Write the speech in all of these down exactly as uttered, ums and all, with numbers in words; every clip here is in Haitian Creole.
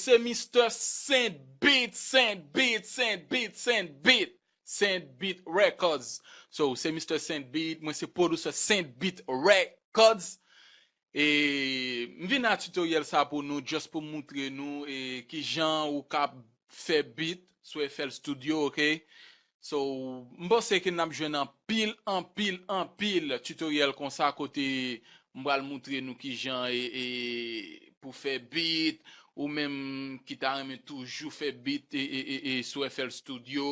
se Mister Saint Beat, Saint Beat, Saint Beat, Saint Beat, Saint Beat Records. So, se Mister Saint Beat, mwen se producer Saint Beat Records. E m vin a tutorial sa pou nou, just pou moutre nou e kijan ou ka fè beat sou F L Studio, ok? So, m panse ke n ap jwenn anpil, anpil, anpil tutorial konsa kote m pral moutre nou kijan e, e pou fè beat, ou menm ki ta renmen toujou fè beat e, e, e, e sou F L Studio,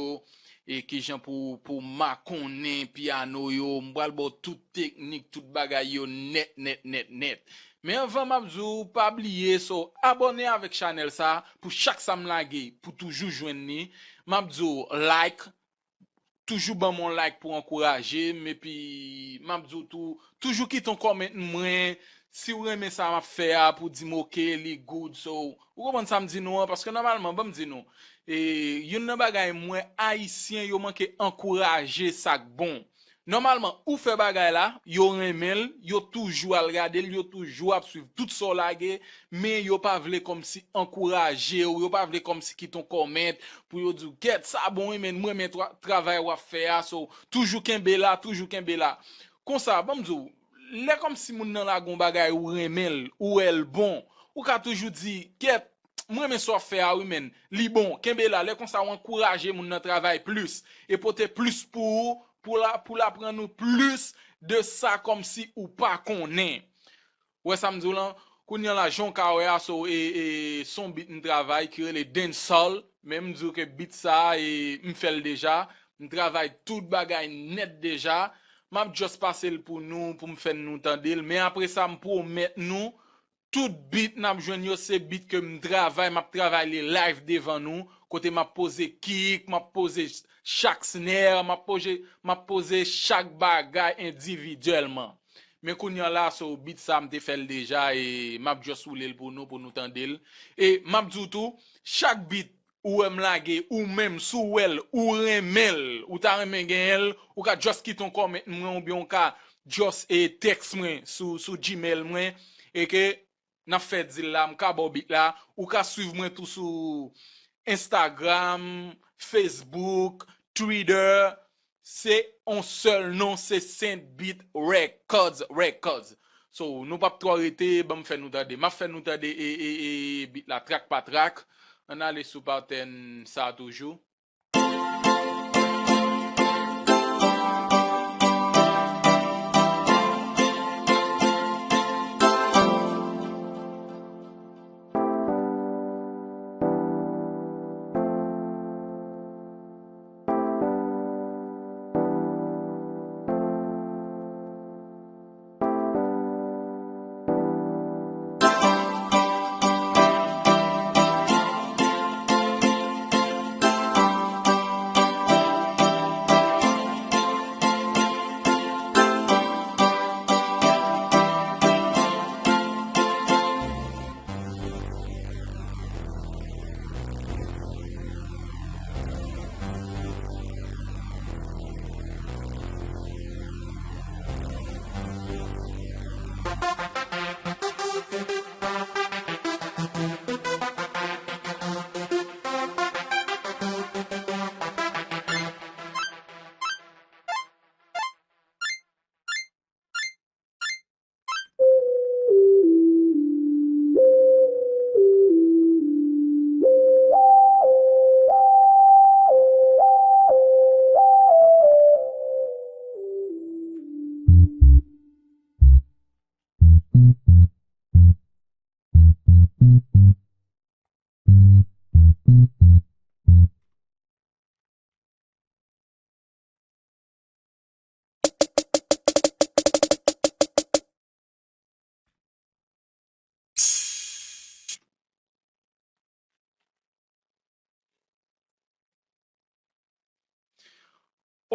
e kijan pou, pou makonnen pyano yo. M pral ba w tout teknik, tout bagay yo nèt, nèt, nèt, nèt. Men anvan m ap di w, pa bliye, so, abòne avèk chanèl sa pou chak sa m lage, pou toujou jwenn li. M ap di w, like, toujou ban m yon like pou ankouraje m, epi m ap di w tou, toujou kite yon comment mwen, si w renmen sa m ap fè a, pou di m ok, li good, so, ou konprann sa m di nou an, paske nòmalman, ban m di nou, e, youn nan bagay m wè Ayisyen yo manke ankouraje sa k bon. Nòmalman, ou fè bagay la, yo renmen l, yo toujou al gade l, yo toujou ap swiv tout sa w lage, men yo pa vle kòmsi ankouraje w, yo pa vle kòmsi kite yon comment pou yo di w, "Gèt, sa bon wi, men mwen renmen tra-, travay w ap fè a, so, toujou kenbe la, toujou kenbe la." Konsa, ban m di w, lè kòmsi moun nan lage yon bagay, ou renmen l, ou wè l bon, ou ka toujou di, "Gèt, mwen renmen sa w ap fè a wi, men li bon, kenbe la." Lè konsa, w ankouraje moun nan travay plis e pote plis pou ou, pou l a, pou l aprann ou plis de sa kòmsi ou pa konnen. Ou wè sa m di w lan? Kounye a la, jan w ka wè a, so, e, e, s on beat m travay ki rele Dancehall, men m di w ke beat sa a, e, m fè l deja, m travay tout bagay nèt deja, m ap just pase l pou nou, pou m fè nou tande l, men apre sa, m pwomèt nou, tout beat n ap jwenn yo, se beat ke m travay, m ap travay li live devan nou, kote m ap poze kick, m ap poze chak snare, m ap poze, m ap poze chak bagay endividyèlman. Men kounye a la, so beat sa, m te fè l deja, e m ap just woule l pou nou, pou nou tande l. E m ap di w tou, chak beat ou wè m lage, ou menm, si w wè l, ou renmen l, ou ta renmen genyen l, ou ka just kite yon comment mwen, oubyen ou ka just, e, text mwen sou, sou Gmail mwen, e ke n ap fè deal la, m ka ba w beat la, ou ka swiv mwen tou sou Instagram, Facebook, Twitter, se on sèl non, se Saint Beat Records, Records. So, nou p ap twò rete, ban m fè nou tande. M ap fè nou tande e, e, e, beat la trak pa trak. Ann ale sou patèn sa toujou.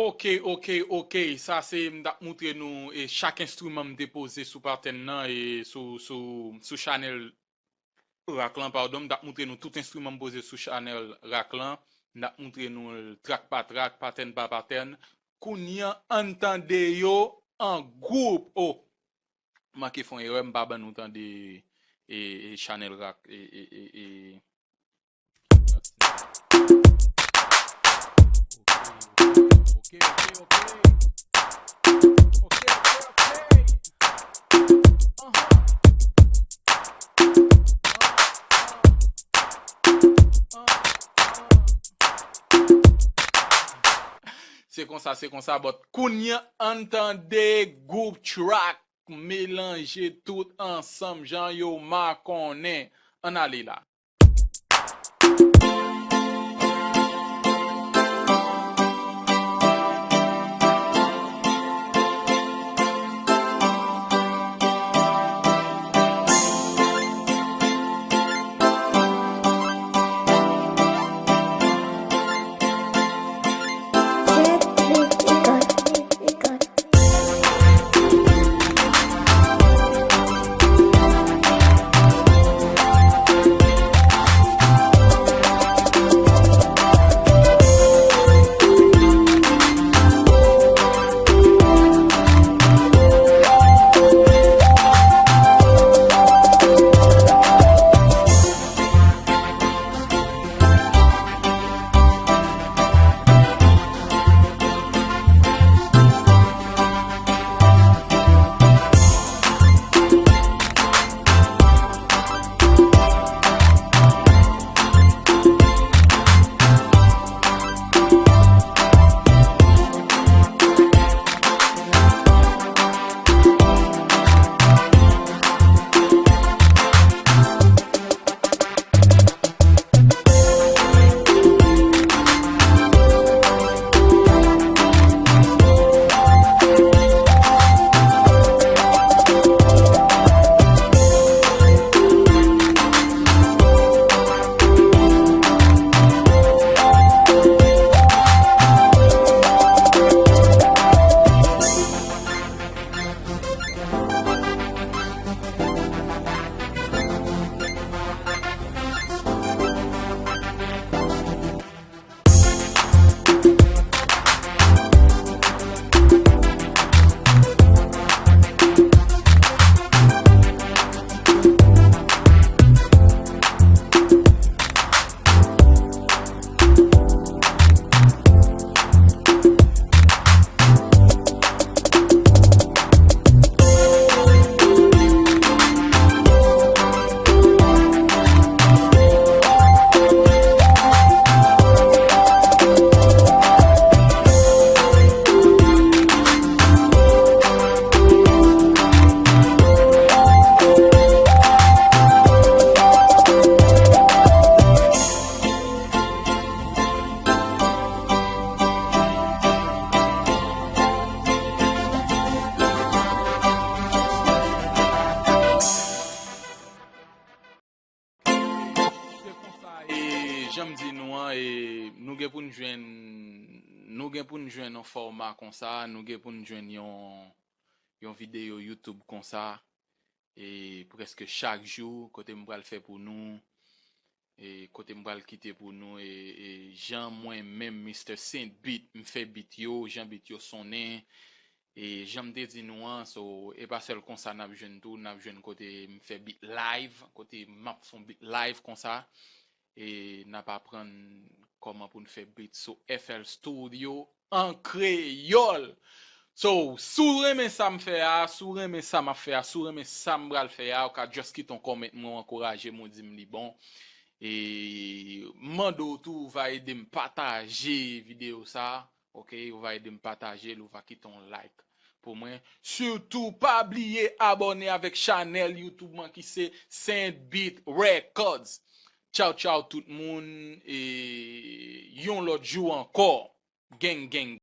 Ok, ok, ok. Sa se, m t ap moutre nou, e, chak enstriman m te poze sou patèn nan, e sou, sou, sou chanèl rak lan, padon, m t ap moutre nou tout enstriman m poze sou chanèl rak lan. M t ap moutre nou l trak pa trak, patèn pa patèn. Kounye a, ann tande yo an gwoup. Oh, m manke fè yon erè, m pa ban nou tande, e, e, chanèl rak, e, e, e, e, Se konsa, se konsa, but kounye a ann tande gwoup track melanje tout ansanm jan yo makonnen. Ann ale la. Se konsa, e, jan m di nou an, e, nou gen pou n jwenn, nou gen pou n jwenn yon fòma konsa, nou gen pou n jwenn yon, yon videyo YouTube konsa, e, prèske chak jou, kote m pral fè pou nou, e, kote m pral kite pou nou, e, e, jan mwen menm, Mister Saint Beat, m fè beat yo, jan beat yo sonnen, e, jan m te di nou an, so, e pa sèl konsa n ap jwenn tou, n ap jwenn kote m fè beat live, kote m ap fè yon beat live konsa, e n ap aprann kòman pou n fè beat sou F L Studio an kreyòl. So, si w renmen sa m fè a, si w renmen sa m ap fè a, si w renmen sa m pral fè a, ou ka just kite yon comment mwen, w ankouraje m, ou di m li bon. E m mande w tou, ou va ede m pataje videyo sa, ok? Ou va ede m pataje l, ou va kite yon like pou mwen. Sitou, pa bliye abòne avèk chanèl YouTube mwen ki se Saint Beat Records. Tchaw, tchaw tout moun, e yon lòt jou ankò. Gang, gang.